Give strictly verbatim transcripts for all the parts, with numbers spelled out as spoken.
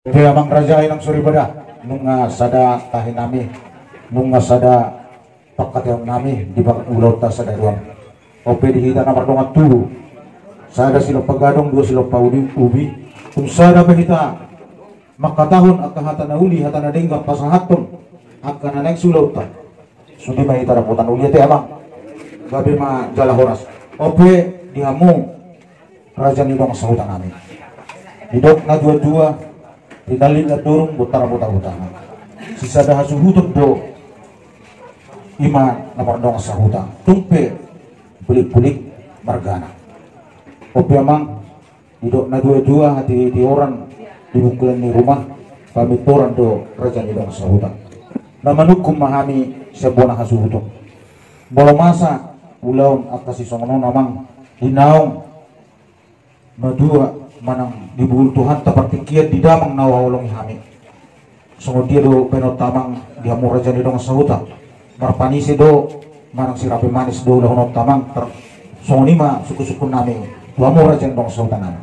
Oke, amang raja inang soripada, nunga sada tahi nami, nunga sada pangkataion nami di bagas ulaonta sadari on. Ope di hita na mardongan tubu, sada silompa gadong, dua silompa ubi, ubi. Tung sada pe hita mangkatahon angka hata na uli, hata na denggan pasahathon angka na naeng siulaonta. Sude ma hita rambutan uli ate amang. Gabe ma jala horas. Ope di hamu raja ni dongan sahuta nami. Didok na tua-tua, tinallik na dorung, bontar bontar hutana. Sisada hasuhuton do, ima na mardongan sahuta. Tung pe pulik-pulik margana. Ope amang, didok na tua-tua, hatihoran di bungkulan ni ruma, pamintoran do raja ni dongan sahuta. Na manungkun ma hami sian bona hasuhuton. Molo masa ulaon angka sisongon on amang, di naung matua manang di buhul Tuhanta partingkian, di damang na huhaholongi hami. Songon dia do baenonta amang di hamu raja ni dongan sahuta? Marpanise do manang sirapi manis do ulahononta amang? Songon i ma sungkun-sungkun nami tu hamu raja ni dongan sahuta nami.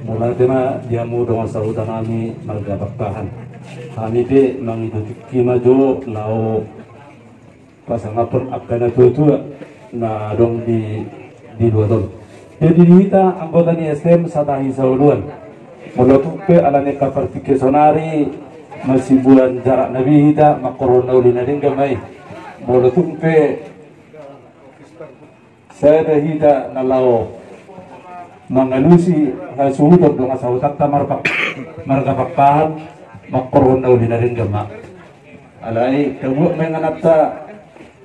Mauliate ma di hamu dongan sahuta nami marga Pakpahan. Hami pe mangido tingki ma jo laho pasangaphon angka na tua-tua na adong di, di luat on. Jadi di hita anggota ni S T M Satahi Sauluan, molo tung pe ala ni angka partingkian sonari masibuan jarak na boi hita, mangkorhon na uli na denggan ma i. Molo tung pe sada hita na laho mangalusi hasuhuton dongan sahutanta marpa-, marga Pakpahan, mangkorhon na uli na denggan ma. Alai tabuat ma ingananta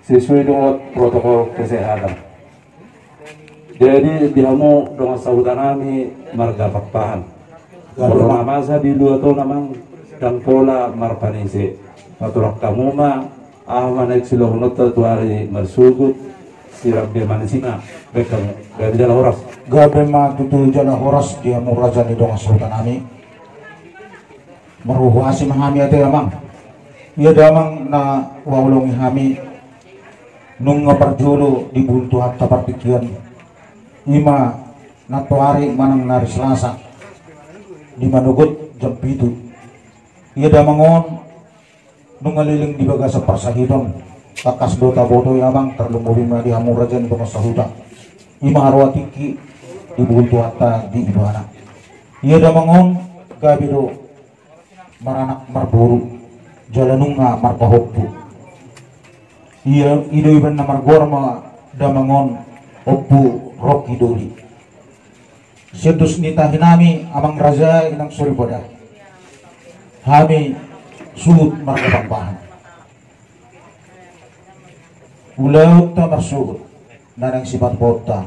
sesuai dengan protokol kesehatan. Jadi di hamu dongan sahuta nami marga Pakpahan, molo na masa di luat on amang, ndang pola marpanise. Patorang hamu ma aha ma naeng siulahononta tu ari marsogot. Sirap dia manis i ma. Baen hamu. Gabe jala horas. Gabe ma tutu jala horas di hamu raja ni dongan sahuta nami. Marhuhuasi ma hami ate amang. Ia damang na huhaholongi hami, nunga parjolo di buhul Tuhanta partingkian, ima nantoari manang na ari Selasa di manogot jam pitu. Ia damang on nunga leleng di bagasan parsahiton. Tangkas do taboto i amang, tarlumobi ma di hamu raja ni dongan sahuta. Ima haroa tingki di buhul Tuhanta di ibana. Ia damang on gabe do maranak marboru jala nunga marpahompu. Ia i do iba na margoar ma damang on Ompu Rocky Doli. Sian dos ni tahi nami amang raja inang soripada, hami suhut marga Pakpahan. Ulaonta marsogot na naeng sipatupaonta,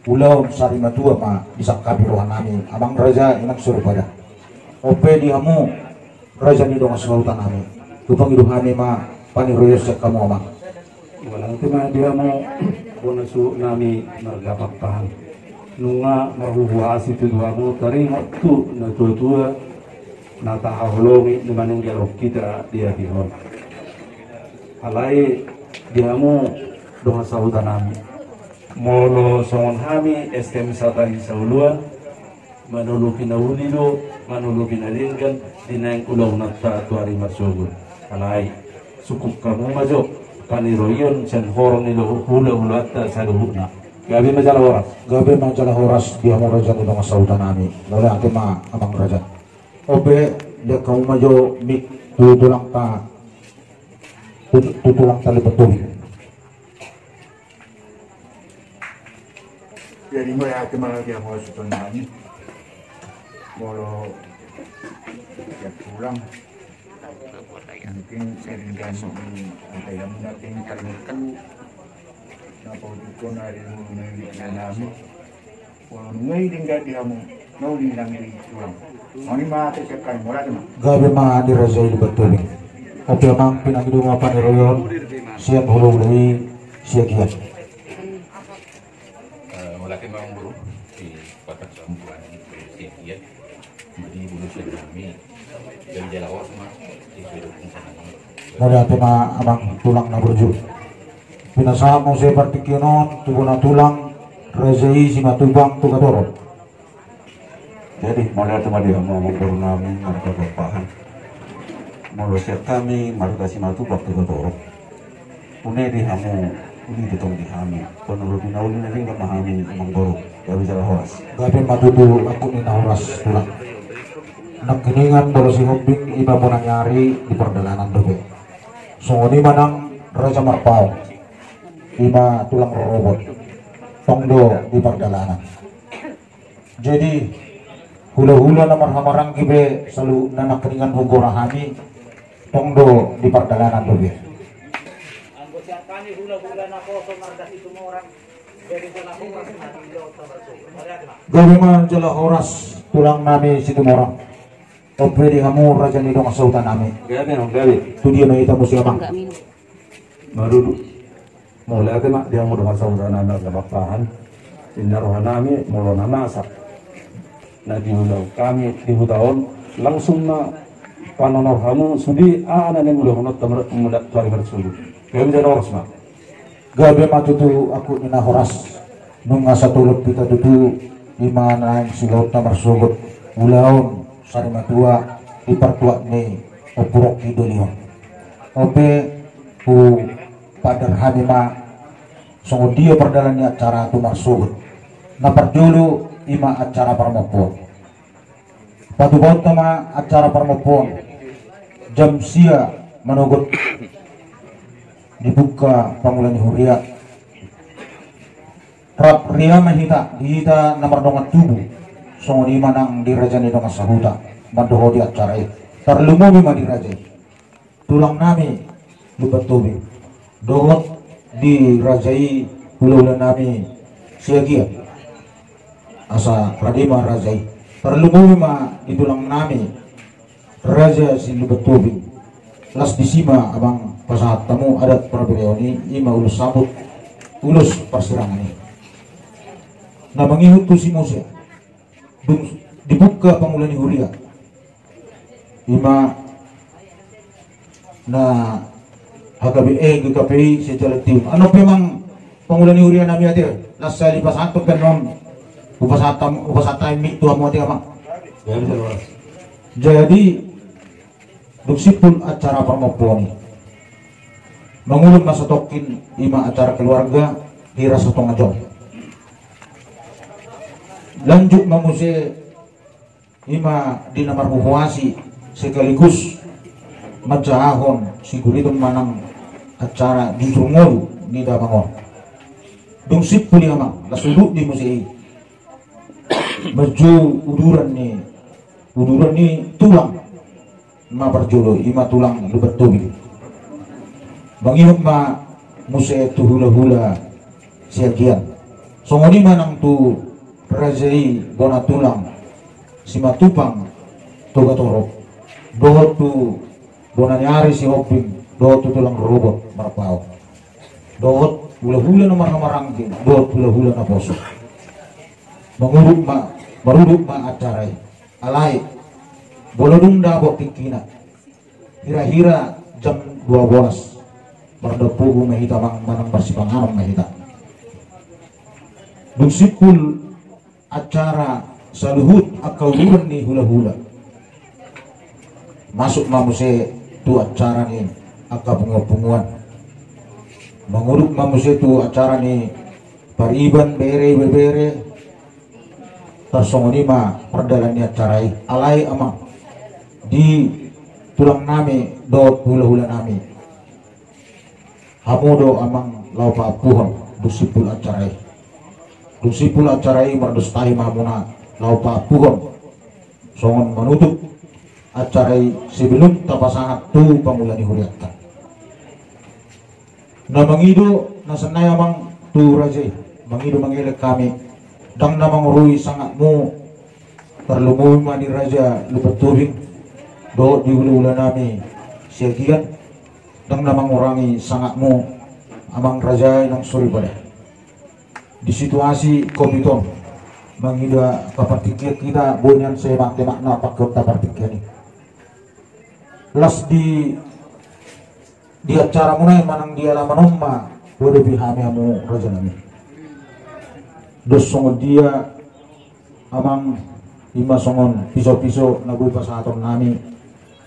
ulaon sari matua ma disangkapi roha nami amang raja inang soripada. Ope di hamu raja ni dongan sahuta nami, hupangido hami ma paniroion sian hamu amang. Mauliate ma di hamu bona suhut nami marga Pakpahan. Nunga marhuhuasi tutu hamu taringot tu na tua-tua na tahaholongi na maninggalhon hita di ari on. Alai di hamu dongan sahuta nami, molo songon hami S T M Satahi Sauluan, manolopi na uli do, manolopi na denggan di naeng ulaononta tu ari marsogot. Alai sungkun hamu ma jo paniroion sian horong ni hula-hulanta saluhutna. Gabe ma jala horas. Gabe ma jala horas di hamu raja ni dongan sahuta nami. Mauliate ma amang raja. Ope, lean hamu ma jo mik tu tulangta, tu, tu tulangta Lipat Tobing. Jadi mauliate ma di hamu suhut nami. Molo tiap tulang mungkin sering kan angka yang mungkin terluku na pautuhkon ari ulu na di nami. Molo nunga i denggan di hamu na uli nang di tulang. Mauliate ma sekali, mauliate ma. Gabe ma di raja i Lipat Tobing. Ope amang, pinangido ma paniroion sian hula-hula i siagian. Eh, mauliate ma amang boru di patak sambuan i siagian. Mauliate ma amang tulang na burju. Pinasahat muse partingkian on tu bona tulang, raja i Simatupang tu Katoron. Jadi mauliate ma di hamu amangboru nami, marga Gampahan. Molo sian hami marga Simatupang Tuga Torop. Une di hamu, uli di tong di hami. Panurut di na uli na denggan ma hami amangboru. Gabe jala horas. Gabe ma tutu angkup ni na horas tulang. Nangkiningan molo Sihombing ima bona ni ari di pardalanan dope. Songon i ma nang Raja Marpaung ima tulang rorobot. Tong do di pardalanan. Jadi hulahula na marhahamaranggi pe saluhutna nangkiningan hugoran hami tong do di pardalanan dope. Anggo sian hami hulahula naposo marga Situmorang. Gabe ma jala horas tulang nami Situmorang. On pe di hamu raja ni dongan sahuta nami. Gabe, gabe. Tu dia ma hita muse amang. Marudut. Mauliate ma di hamu dongan sahuta nami marga Gampahan. Ninna roha nami molo na masa na diulahon hami di huta on, langsung ma panonoran hamu sude aha na naeng ulahonon ta mula tu ari marsuhut. Gabe jala horas ma. Gabe ma tutu angkup ni na horas. Nunga satolop hita tutu ima naeng siulaon ta marsogot ulaon sari matua di partuat ni Ompu Rongki doli on. On pe hupaandar hami ma songon dia pardalan ni acara tu marsogot. Na parjolo ima acara parmompoon. Patupaonta ma acara parmompoon. Jam sia manogot dibuka pangula ni huria. Rap ria ma hita di hita na mardongan tubu. Songon i ma nang di raja ni dongan sahuta mandohoti acara i. Tarlumobi ma di raja i. Tulang nami Lumban Tobing dohot di raja i hulahula nami Siagian. Asa rade ma raja i. Tarlumobi ma di tulang nami raja si Lumban Tobing. Las disi ma amang pasahat hamu adat parbereon i ima ulos sambut ulos parsirangan i. Na mangihut tu si muse. Dung dibuka pangula ni huria ima na H K B E, G K P I, sian jalan tiung. Annon pe amang pangula ni huria nami ate. Las sali pasahat pe annon. Hupasahat hamu, hupasahat hami tu hamu ate amang. Jadi dung simpul acara parmompoon i mangulum ma satongkin ima acara keluarga hira satonga jom. Lanjut ma muse ima di na marhuhuasi sekaligus manjahahon siguriton manang acara jujur ngolu ni damang on. Dung simpul i amang las udut di muse i. Manjou uduran ni uduran ni tulang. Ma parjolo ima tulang Lumban Tobing. Mangihut ma muse tu hulahula Siagian. Songon i ma nang tu raja i bona tulang Simatupang Togatorop. Dohot tu bona ni ari Sihombing dohot tu tulang rorobot Marpaung. Dohot hulahula na marhahamaranggi dohot hulahula naposo. Mangurut ma marudut ma acara i. Alai molo dung dapot tingkina hira-hira jam dua bolas mardampobu ma hita manang marsipanganon ma hita. Dung simpul acara saluhut angka uduran ni hulahula. Masuk ma muse tu acara ni angka punguan-punguan. Mangurut ma muse tu acara ni pariban bere ibebere. Tarsongon i ma pardalan ni acara i. Alai amang di tulang nami dohot hulahula nami. Hamu do amang laho paampuhon dung simpul acara i. Dung simpul acara i mardos tahi ma hamuna laho paampuhon songon manutup acara i sebelum tapasahat tu pangula ni hurianta. Na mangido na sannari amang tu raja i mangido mangelek hami. Ndang na mangorui sangatmu tarlumobi ma di raja Lumban Tobing dohot di hulahula nami Siagian. Ndang na mangurangi sangatmu amang raja i nang soripada di situasi covid on. Mangido angka partingkian hita boi nian semak-semak na pakkon ta partingkian i. Las di di acara muna i manang di alaman on ma huadopi hami hamu raja nami. Dos songon dia amang Ima songon piso-piso na boi pasahaton nami,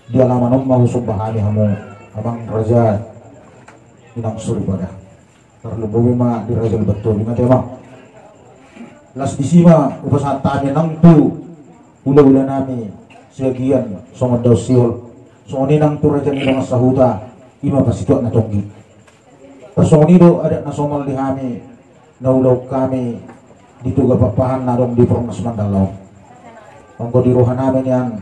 di alaman on ma husomba hami hamu, amang raja, inang soripada. Tarlumobi ma di Raja Lumban Tobing, ate amang. Las disi ma hupasahat hami nang tu hula-hula nami Siagian songon Daossihol, songon i nang tu raja ni dongan sahuta, ima pasituak na tonggi. Tarsongon i do adat na somal di hami na ulaon hami di Toga Pakpahan na adong di Perumnas Mandalaon. Anggo di roha nami nian,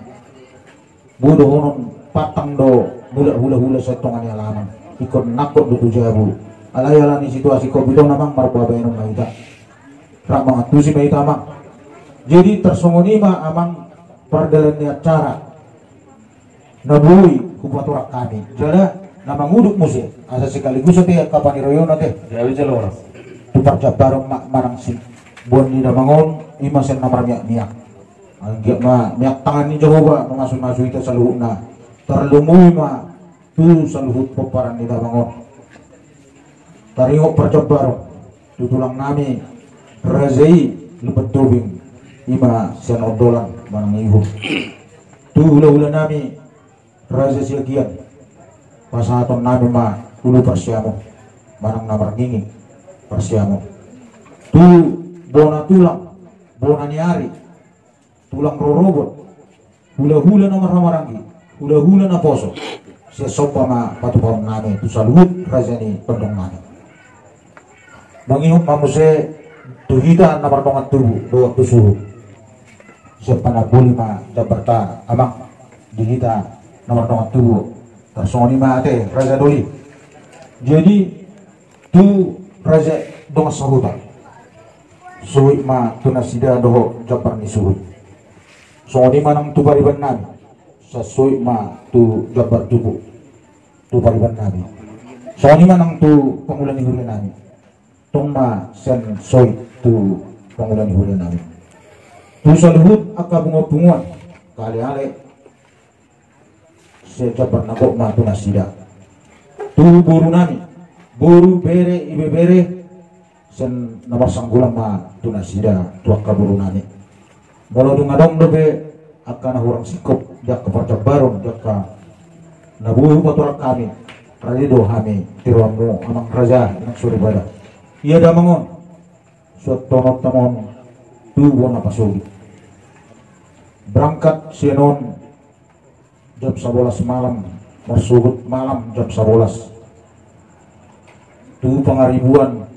boi dohonon pantang do mulak hula-hula sian tonga ni alaman, ingkon nangkok do tu jabu. Alai ala ni situasi Covid on amang, marpabaenon ma hita, rap mangantusi ma hita amang. Jadi tarsongon i ma amang pardalan ni acara na boi hupatorang hami. Jala na mangudut muse, asa sekaligus ate angka paniroion ate. Jadi jala horas. Tu parjambaron ma-, manang si boan ni damang on, ima sian na marmiak-miak. Anggiat ma miak tangan ni Jahowa mamasu-masu hita saluhutna. Tarlumobi ma tu saluhut pomparan ni damang on. Taringot parjambaron tu tulang nami raja i Lumban Tobing, ima sian Ondolan manang Ihur. Tu hula-hula nami raja Siagian, pasahaton nami ma ulu parsiamun manang na marngingi parsiamun. Tu bona tulang, bona ni ari, tulang rorobot, hula-hula na marhahamaranggi, hula-hula na poso, sian somba ma patupaon nami tu saluhut raja ni tondong nami. Mangihut ma muse tu hita na mardongan tubu dohot tu suhut. Sian panamboli ma jambarta amang di hita na mardongan tubu. Tarsongon i ma ate raja doli. Jadi tu raja dongan sahuta, soit ma tu nasida dohot jambar ni suhut. Songon i ma nang tu pariban nami, sai soit ma tu jambar tubu tu pariban nami. Songon i ma nang tu pangula ni huria nami, tong ma sai soit tu pangula ni huria nami. Tu saluhut angka punguan-punguan, kale-ale, sai jambar na gok ma tu nasida. Tu boru nami, boru, bere, ibebere, sai na marsanggulan ma tu nasida, tu angka boru nami. Molo dung adong dope angka na hurang singkop di angka parjambaron, di angka na boi hupatorang hami, rade do hami tiroanmu amang raja, inang soripada. Ia damang on, suantononta ma on tu bona pasogit. Berangkat sian on jam sabolas malam, marsogot malam jam sabolas tu Pangaribuan,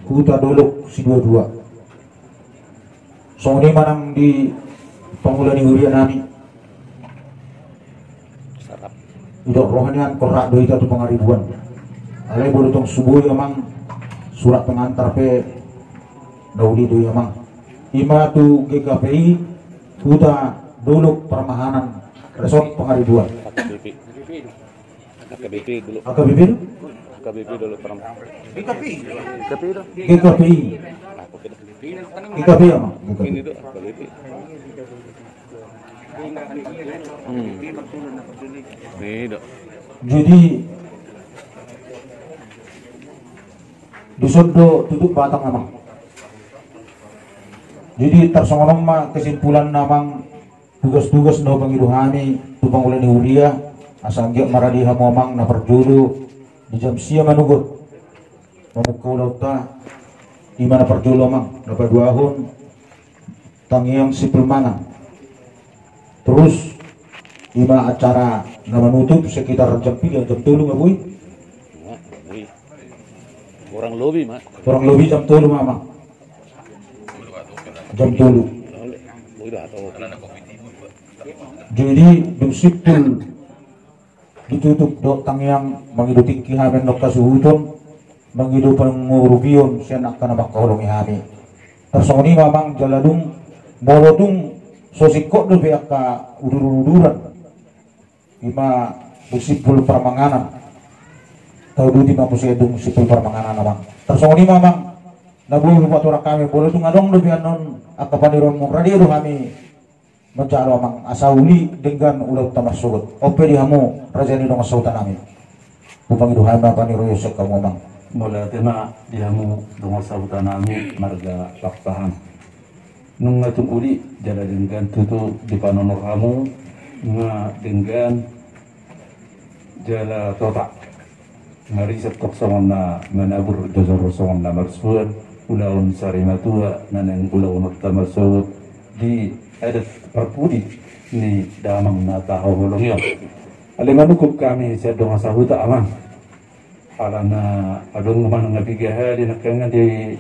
huta dolok Siduadua. Songon i ma nang di pangula ni huria nami. Didok roha nian, rap do hita tu Pangaribuan. Alai molo tong so boi amang, surat pengantar pe na uli do i amang. Ima tu G K P I, huta dolok parmahanan, resort Pangaribuan. H K B P dulu. H K B P dulu? H K B P dulu, Pram. G K P I. G K P I dulu. G K P I. G K P I, amang. Ini tuh, H K B P. Hmm. Ini tuh. Jadi, dison do tutup batang, amang. Jadi, tarsongon on ma kesimpulan, amang. Tugas-tugas na hupangido hami tu pangula ni huria, asa anggiat maradi hamu amang na parjolo di jam sia manugot mamungka ulaonta. Ima na parjolo amang, na paduahon tangiang simpul mangan. Terus ima acara na manutup sekitar jam piga, jam tolu ma boi? Kurang lobi ma. Kurang lobi jam tolu ma amang. Jam tolu. Jadi dung simpul ditutup dohot tangiang, mangido tingki hami dohot hasuhuton, mangido pangurupion sian angka na mangkaholongi hami. Tarsongon i ma amang, jala dung molo tung so singkop dope angka udur-uduran, ima dung simpul parmanganan. Tauduti ma muse dung simpul parmanganan amang. Tarsongon i ma amang na boi hupatorang hami, molo tung adong dope annon angka paniroanmu, rade do hami manjalo amang, asa uli denggan ulaonta marsogot. On pe di hamu raja ni dongan sahuta nami. Hupangido hami ma paniroion sian hamu amang. Mauliate ma di hamu dongan sahuta nami marga Pakpahan. Nunga tung uli jala denggan tutu dipanonor hamu, nga denggan jala tota. Nga riset tok songon na manabur, jojor songon na marsuan, ulaon sari matua na naeng ulaononta marsogot di adat parpudi ni damang na tahaholongi on. Alai manungkun hami sian dongan sahuta, amang. Alana adong manang na piga hali nangkaningan di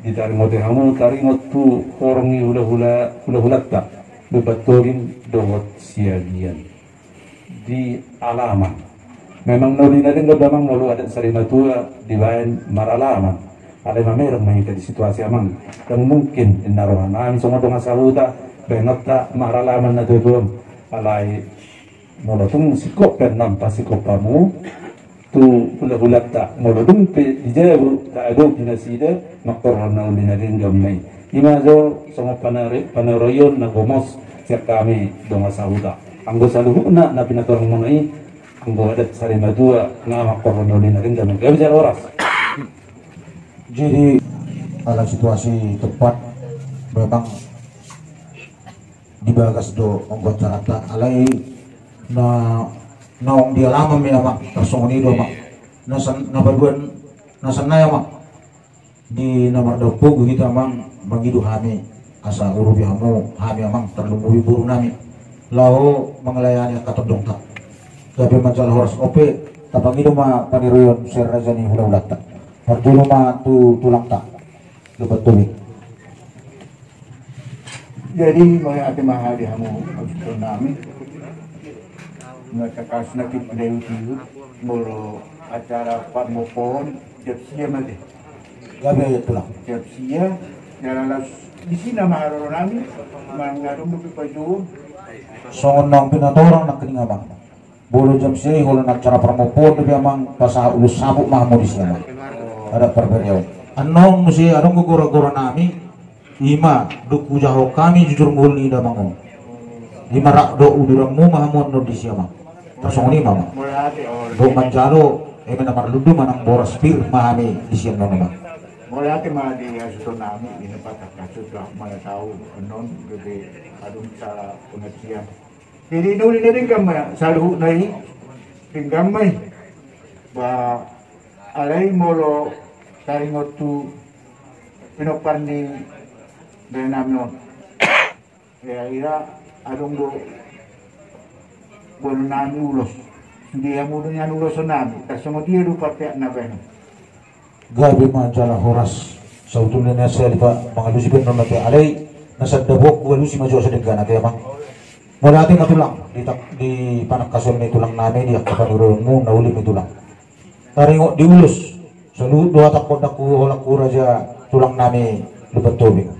ditaringoti hamu, taringot tu horong ni hulahula, hulahulanta Lumban Tobing dohot Siagian di alaman. Memang na uli na denggan damang molo adat sari matua dibaen maralaman. Alai mamereng ma hita di situasi, amang. Ndang mungkin inna rohanami songon dongan sahuta baenonta maralaman na tuatua on. Alai molo tung singkop pe annon pasingkop hamu tu hulahulanta, molo dung pe di jabu taadopi nasida, mangkorhon na uli na denggan ma i. Ima jo songon panari-, panaroion na gomos sian hami dongan sahuta. Anggo saluhutna na pinatorang muna i, anggo adat sari matua, nga mangkorhon na uli na denggan ma i. Gabe jala horas. Jadi, ala situasi tempat memang di bagas do anggo acaranta, alai na naung di alaman ma i, amang, tarsongon i do, amang. Na san-, na paduan, na sannari, amang, di na mardampot hita, amang, mangido hami asa urupi hamu hami, amang, tarlumobi borunami laho mangalayani angka tondongta. Gabe ma jala horas. On pe tapangido ma panaroion sian raja ni hulahulanta. Parjolo ma tu tulangta Lumban Tobing. Jadi, mauliate ma di hamu, maksudnami. Nga tangkas na pit na iut-iut, molo acara parmompoon, jam sia ma te. Gabe, tulang. Jam sia, jala las di sina ma haroro nami, mangadong dope pajuon. Songon naung pinatorang nangkiningan, amang. Molo jam sia i holan acara parmompoon dope, amang, pasahat ulos saput ma hamu di sia, amang. Adat parbere on. Annon muse adong do gora-gora nami, ima dung hujahahon hami jujur ngolu ni damang on. Ima rap dohot uduranmu ma hamu annon di sia, amang. Tarsongon i ma, amang. Dohot manjalo eme na marlundu manang boras pir ma hami di sia annon, amang. Mauliate ma di hasuhuton nami, ina patangkas suda manatau annon gabe adong sala pengertian. Jadi na uli na denggan ma saluhutna i, denggan ma i. Ba alai molo taringot tu pinompar ni dainami on, ya, ira adong do boanonnami ulos. Sude hamu do nian ulosonnami, tarsongon dia do parpeak na baen. Gabe ma jala horas. Sabotulna nian sahali pa mangalusi pe annon ate, alai na sandapok hualusi ma jo asa denggan ate, amang. Mauliate ma, tulang, di tak-, di panangkason ni tulangnami, di angka panaroionmu na uli ma i, tulang. Taringot di ulos, saluhut do hatangkon dangku holangku raja tulangnami Lumban Tobing.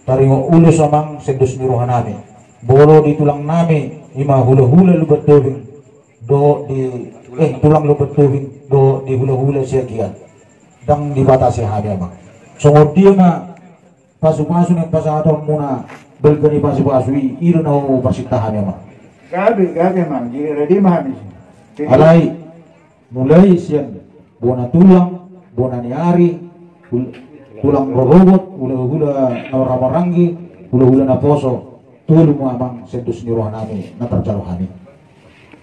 Taringot ulos, amang, sian dos ni rohanami. Molo di tulangnami ima hulahula Lumban Tobing dohot di, eh, tulang Lumban Tobing dohot di hulahula Siagian, ndang dibatasi hami, amang. Songon dia ma pasupasu naeng pasahatonmuna, balga ni pasupasu i, i do na huparsinta hami, amang. Gabe, gabe, amang. Jadi ready ma hami. Jadi alai mulai sian bona tulang, bona ni ari, hul-, tulang rorobot, hulahula na marhahamaranggi, hulahula naposo, tolu ma, amang, sian dos ni rohanami na tarjalo hami.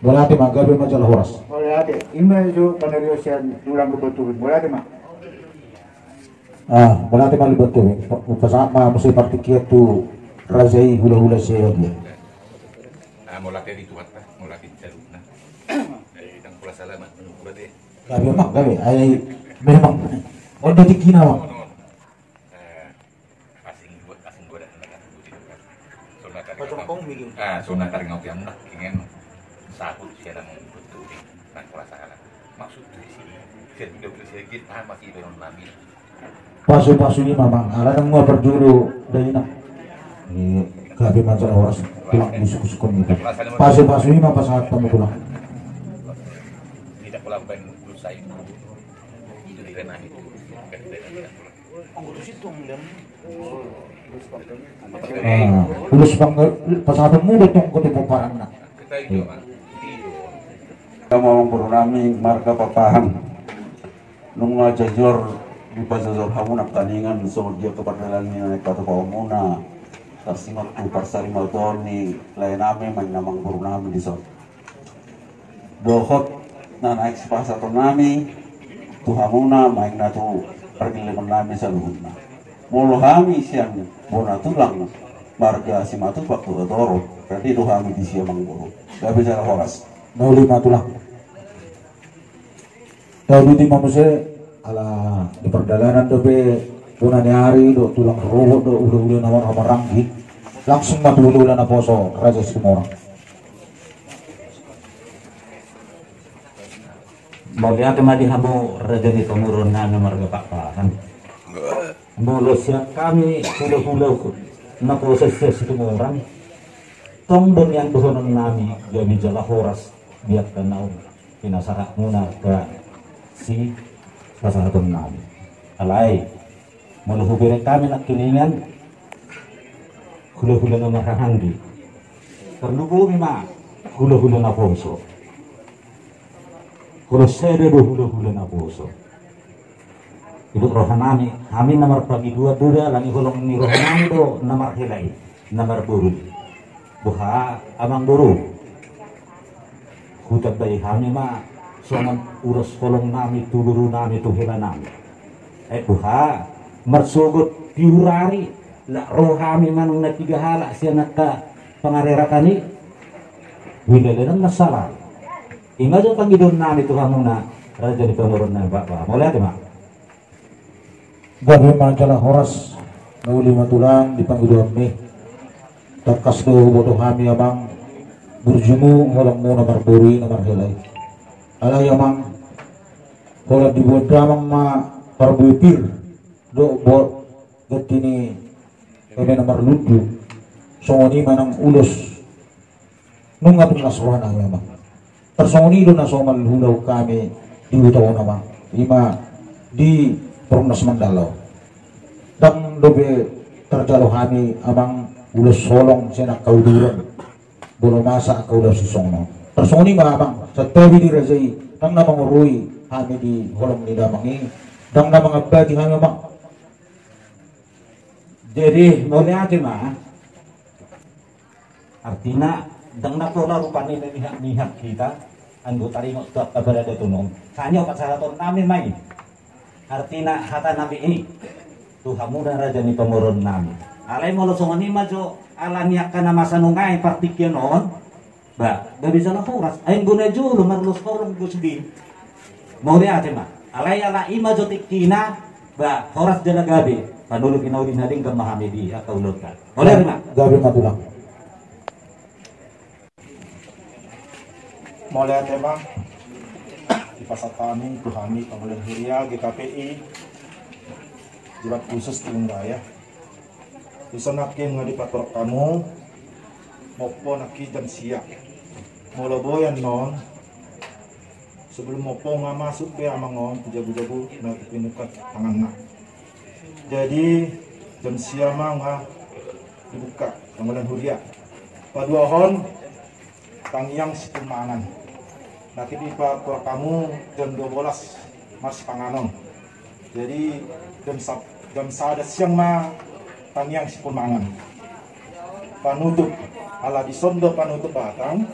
Mauliate ma, gabe ma jala horas. Mauliate. Ima jo panario sian tulang Lumban Tobing. Mauliate ma. Ah, mauliate ma Lumban Tobing. Pasahat ma muse partingkian tu raja i hulahula Siagian. Ah, mauliate di Tuhanta, mauliate di saluhutna. Eh, ndang pola sala ma, menunggu berarti. Gabe, amang, gabe. Ai memang on do tingkina, amang. Eh, asing dua, asing dua dah. Songon na taringot, ah, songon na taringot hamu nangkiningan, sahat sian Lumban Tobing, ndang pola sala. Maksud tu isi, sian tiga belas lagi, ah, masih ibaen nami. Pasupasu i ma, amang, ala nunga parjolo dainang. Gabe ma jala horas, tulang, di suku-suku ni. Pasupasu i ma pasahat hamu, tulang. Ah, ulos pang-, pasahatonmu do tong tu pomparanna. Iya. Amangboru nami marga Pakpahan. Nunga jojor Dipajojor hamu nangkiningan songon dia tu pardalanan ni na naeng patupaonmuna, tarsingot tu parsarimaon ni laenami ma inna amangborunami dison. Dohot na naeng sipasahatonnami tu hamuna ma inna tu pargellengonnami saluhutna. Molo hami sian bona tulang marga Simatupang Hutatoru, rade do hami disi amangboru. Gabe jala horas. Nauli ma tulang. Taudi ma muse, ala di pardalanan dope bona ni ari do tulang rorobot do hulahula na marhahamaranggi. Langsung ma tu hulahula naposo Raja Situmorang. Mauliate ma di hamu raja ni pamoruonnami marga Pakpahan. Molo sian hami hulahula naposo Situmorang, tong do nian dohononnami gabe jala horas di angka naung pinasahatmuna angka sipasahatonnami. Alai molo hubereng hami nangkiningan hulahula na marhahamaranggi, tarlumobi ma hulahula naposo. Holan sada do hulahula naposo. Didok rohanami, hami na marpangidoan do da, alani holong ni rohanami do na marhela i, na marboru i. Boha amangboru, hutambai hami ma songon ulos holongnami tu borunami tu helanami. Ai boha marsogot tiur ari, lak ro hami manang na tiga halak sian angka pangarerakan i. Huida lenan na sala. I ma jo pangidoannami tu hamuna raja ni pamoruonnami Pakpahan. Mauliate ma. Gabe ma jala horas. Nauli ma tulang di pangidoanmi. Tangkas do huboto hami amang burjumu holongmu na marboru i na marhela i. Alai amang, holan diboan damang ma parbue pir do bo ganti ni eme na marlundu. Songon i ma nang ulos. Nunga tunas rohanami amang. Tarsongon i do na so malhulahon hami di huta on amang, i ma di Perumnas Mandalaon. Ndang dope tarjalo hami amang ulos holong sian angka uduran, molo masa angka ulos songon on. Tarsongon i ma amang, santabi di raja i, ndang na mangorui hami di holong ni damang i, ndang na mangambati hami amang. Jadi mauliate ma. Artina, ndang na pola rupani na mihak-mihak hita, anggo taringot tu angka paradaton on. Hanya pasahatonnami ma i. Artina hatanami i tu hamuna raja ni pamoruonnami. Alai molo songon i ma jo alani angka na masa nunga i partingkian on. Ba, gabe jala horas, ai anggo na jolo marlos holong do sude. Mauliate ma. Alai ala i ma jo tingkina, ba, horas jala gabe. Panuluk i na uli na denggan ma hami di angka ulaonta. Mauliate ma. Gabe ma tulang. Mauliate ma. Dipasahat hami tu hami pangulon huria G K P I Jumat Khusus Timung Raya. Dison nangkin nga dipatorang hamu, mompo nangkin jam sia. Molo boi annon, sebelum mompo nga masuk be amang on tu jabu-jabu na tu pinukat tanganna. Jadi jam sia ma nga dibuka pangulon huria. Paduahon, tangiang situmorang. Nangkin dipatorang hamu jam dua belas marsipanganon. Jadi jam sa-, jam sada siang ma tangiang situmorang. Panutup, ala dison do panutup batang.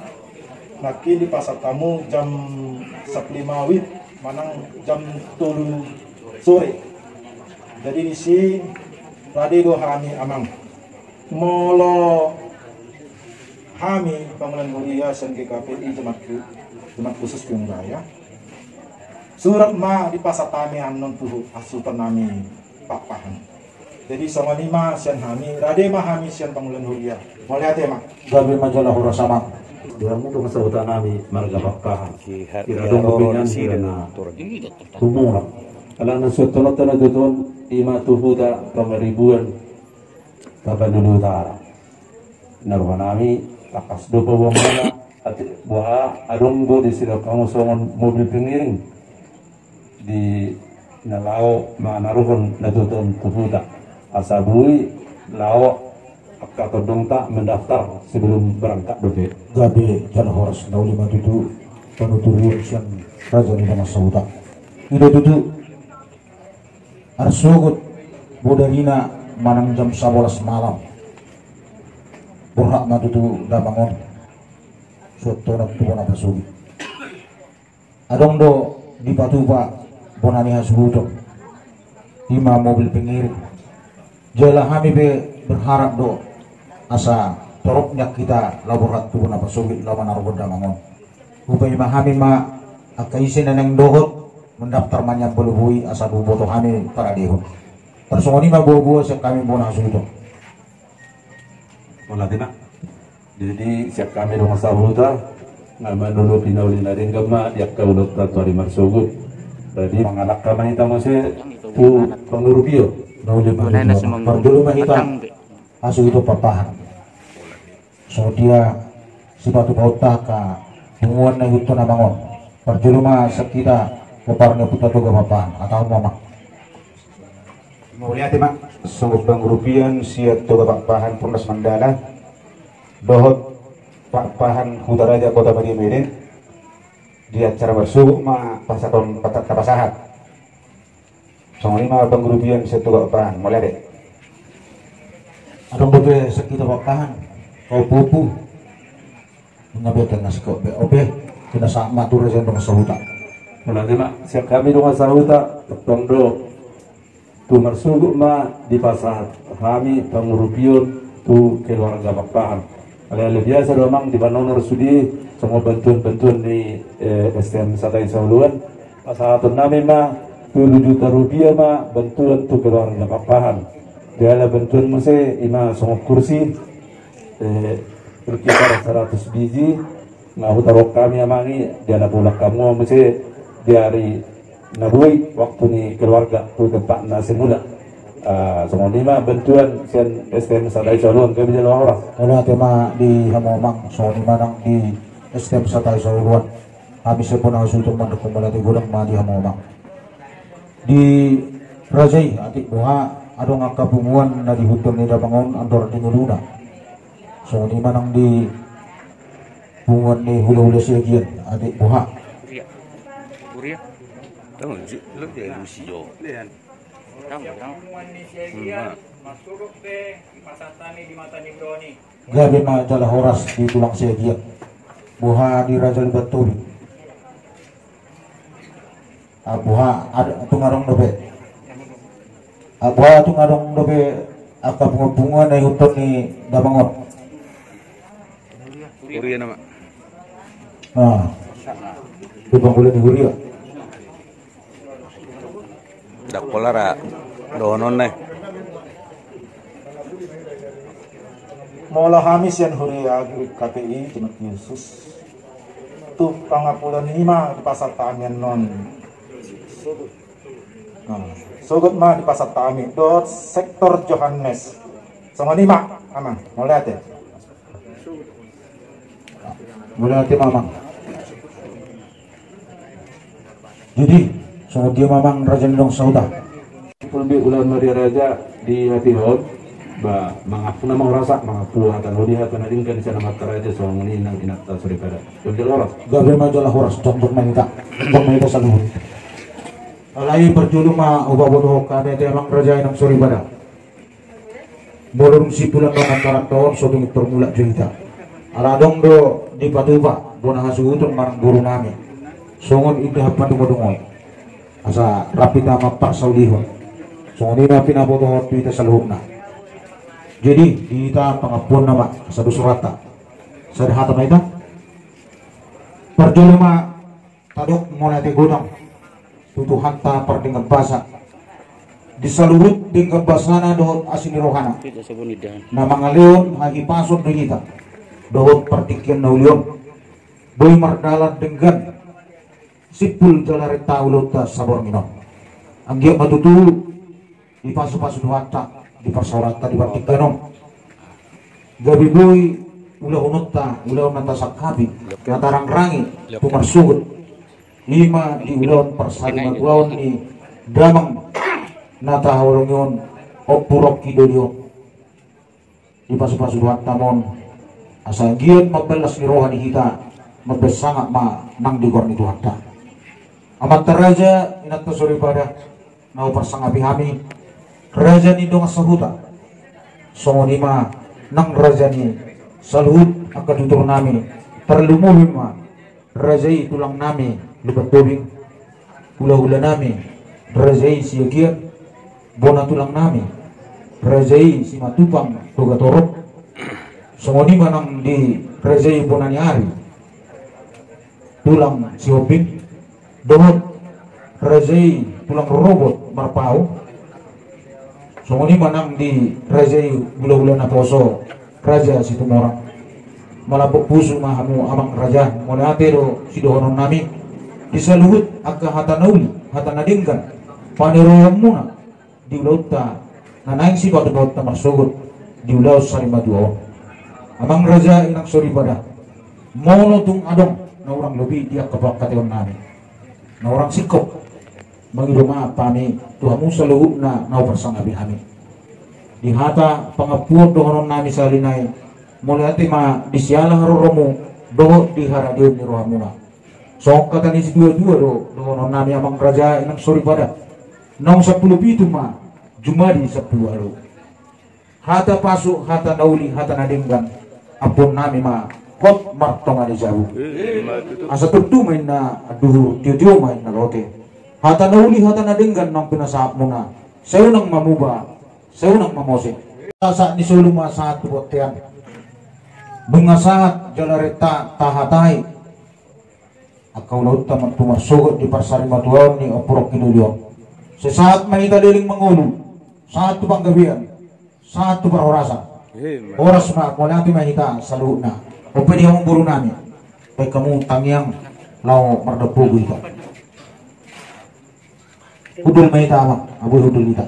Nangkin dipasahat hamu jam sampulu lima wib manang jam tolu sore. Jadi disi rade do hami amang. Molo hami pangulon huria sian G K P I Jumat, Jumat Khusus Timung Raya, surat ma dipasahat hami annon tu hasuhutonnami Pakpahan. Jadi songon i ma sian hami, rade ma hami sian pangulon huria. Mauliate ma. Gabe ma jala horas amang. Di hamu dongan sahutanami marga Pakpahan. Di haro na tumorang. Alana suhutonnami tutu on i ma tu huta Pangaribuan, Tapanuli Utara. Na rohanami tangkas do paboaonmuna, ate boha adong do disi dapot hamu songon mobil pengiring di na laho manaruhon na tutu on tu huta. Asa boi laho angka tondongta mendaftar sebelum berangkat dope. Gabe jala horas, na uli ma tutu panuturion sian raja ni dongan sahuta. I do tutu. Arsogot bodarina manang jam sabolas malam. Borhat ma tutu damang on. Suantonon tu bona pasogit. Adong do dipatupa bona ni hasuhuton. Ima mobil pengiring. Jala hami pe berharap do asa torop nian hita laho borhat tu bona pasogit laho manarhon damang on. Hupaima hami ma angka ise na naeng dohot mendaftar manjambol boi asa diboto hami paradehon. Tarsongon i ma boa-boa sian hami bona hasuhuton. Mauliate ma. Jadi sian hami dongan sahuta, nga mandohot pinauli na denggan ma di angka ulaonta tu ari marsogot. Jadi mangalangka ma hita muse tu pangurupion. Mauliate ma. Parjolo ma hita hasuhuton Pakpahan. Songon dia sipatupaonta angka punguan na ihuthon damang on. Parjolo ma sian hita pomparan ni ompunta Toga Pakpahan. Hatahon ma, Amang. Mauliate ma. Songon pangurupion sian Toga Pakpahan Purnas Mandala dohot Pakpahan Hutaraja Kota Madya Medan, di acara marsogot ma pasahaton, pata-, tapasahat. Songon i ma pangurupion sian Toga Pakpahan. Mauliate. Adong dope sian hita Pakpahan, ompu-ompu. Nga bete na sikop be. Ope, kena sahat ma tu raja ni dongan sahuta. Mauliate ma. Sian hami dongan sahuta, tongtong do tu marsogot ma dipasahat hami pangurupion tu keluarga Pakpahan. Alai-alai biasa do, Amang, di Banonor sude songon bantuan-bantuan ni, eh, S T M Satai Saoloan. Pasahaton nami ma tolu juta rupiah ma bantuan tu keluarga Pakpahan. Jala bantuan muse ima songon kursi, eh, berkisar seratus biji. Nga hutaruhon hami, Amang, i jala paulak hamu muse di ari na boi waktu ni keluarga tu tempat na semula. Ah, songon i ma bantuan sian S T M Satai Saoloan. Gabe jala horas. Mauliate ma di hamu, Amang. Songon i ma nang di S T M Satai Saoloan. Hami sian bona hasuhuton mandok mauliate godang ma di hamu, Amang. Di raja i, atik boha adong angka punguan na diihuthon ni damang on andor di ngoluna. Songon i ma nang di punguan ni hulahula Siagian, atik boha. Huria. Huria. Tahu, Ji? Lu dia Rusi, Jo. Gabe ma jala horas di tulang Siagian. Boha di Raja Lumban Tobing. Ah, boha, ad-, tung adong dope. Ah, boha, tung adong dope angka punguan-punguan na ihuthon ni damang on. Huria nama. Ah. Di pangula ni huria. Ndang pola ra dohonon na i. Molo hami sian huria Greek K P I Jemaat Yesus, tu pangampulan i ma dipasahat hami annon. Nah, sogot ma dipasahat hami dohot sektor Johannes. Songon i ma, Amang, mauliate. Mauliate ma, Amang. Jadi songon dia ma, Amang, raja ni dongan sahuta. Pulbi ulaon ma di raja di hatiha on. Ba, mangampu nama horasa, mangampu hata na uli, hata na denggan sian amanta raja, songon i nang inanta soripada. Gabe jala horas. Gabe ma jala horas, tongtong ma hita. Tongtong ma hita saluhut. Alai parjolo ma hupabotohon hami, ate, Amang, raja i nang soripada. Molo dung simpulan do pantaran on, so tung tor mulak jo hita. Ala adong do dipatupa bona hasuhuton manang boru nami. Songon indahan padungodungo i. Asa rap hita mamparsaulihon. Songon i ma pinabotohon tu hita saluhutna. Jadi di hita pangampuon nama, asa dos rohanta. Sada hata ma hita. Parjolo ma tadok mauliate godang tu Tuhanta pardenggan basa di saluhut denggan basana dohot asi ni rohana na mangalehon hahipason di hita dohot partingkian na uli on. Boi mardalan denggan simpul jala renta ulaonta saborngin on. Anggiat ma tutu dipasupasu Tuhanta di parsaoranta di partingkian on. Gabe boi ulahononta ulaon na tasangkapi, na tarangrangi tu marsogot. I ma di ulaon parsarimatuaon ni damang na tahaholongi on, Ompu Rocky Dodi on. Dipasupasu Tuhanta ma on asa anggiat mambahen las ni roha di hita, mambahen sangap ma nang di goar ni Tuhanta. Amanta raja, inanta soripada, Na huparsangapi hami, raja ni dongan sahuta. Songon i ma nang raja ni saluhut angka tutur nami, tarlumobi ma raja i tulang nami Lumban Tobing, hulahula nami raja i Siagian, bona tulang nami raja i Simatupang Togatorop. Songon i ma nang di raja i bona ni ari tulang Sihombing, dohot raja i tulang rorobot Marpau. Songon i ma nang di raja i hulahula naposo raja Situmorang. Malambok pusu ma hamu amang raja, mauliate do sidohonon nami di saluhut angka hata na uli, hata na denggan, panarahonmuna di ulaonta na naeng sipatupaonta marsogot di ulaon sarimatua on. Amang raja, inang soripada, molo tung adong na hurang lobi di angka pangkataion nami, na hurang singkop, mangido maaf hami tu hamu saluhutna na huparsangapi hami. Di hata pangampuon dohonon nami sahali nai, mauliate ma di siala haroromu dohot di haradeon ni rohamuna. Songon hata ni situatua do dohonon nami, amang raja, inang soripada, naung sampulu pitu ma jumadi sampulu ualu. Hata pasu, hata na uli, hata na denggan, ampuon nami ma hot martonga ni jabu. Asa tontu ma inna anduhur, tiotio ma inna lote. Hata na uli, hata na denggan naung pinasahatmuna, sai unang mamuba, sai unang mamose. Sahat ni solu ma sahat tu bontean. Nunga sahat jala renta tahatai angka ulaonta tu marsogot di parsarimatuaon ni ompu Rocky Doli on. Sai sahat ma hita leleng mangolu, sahat tu panggabean, sahat tu parhorasan. Horas ma, mauliate ma hita saluhutna. On pe di hamu boru nami, baen hamu tangiang laho mardambogu hita. Hundul ma hita, amang. Abui, hundul hita.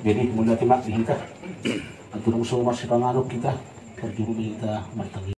Jadi, mauliate ma di hita. Antong so marsipanganon hita, parjolo ma hita martangiang.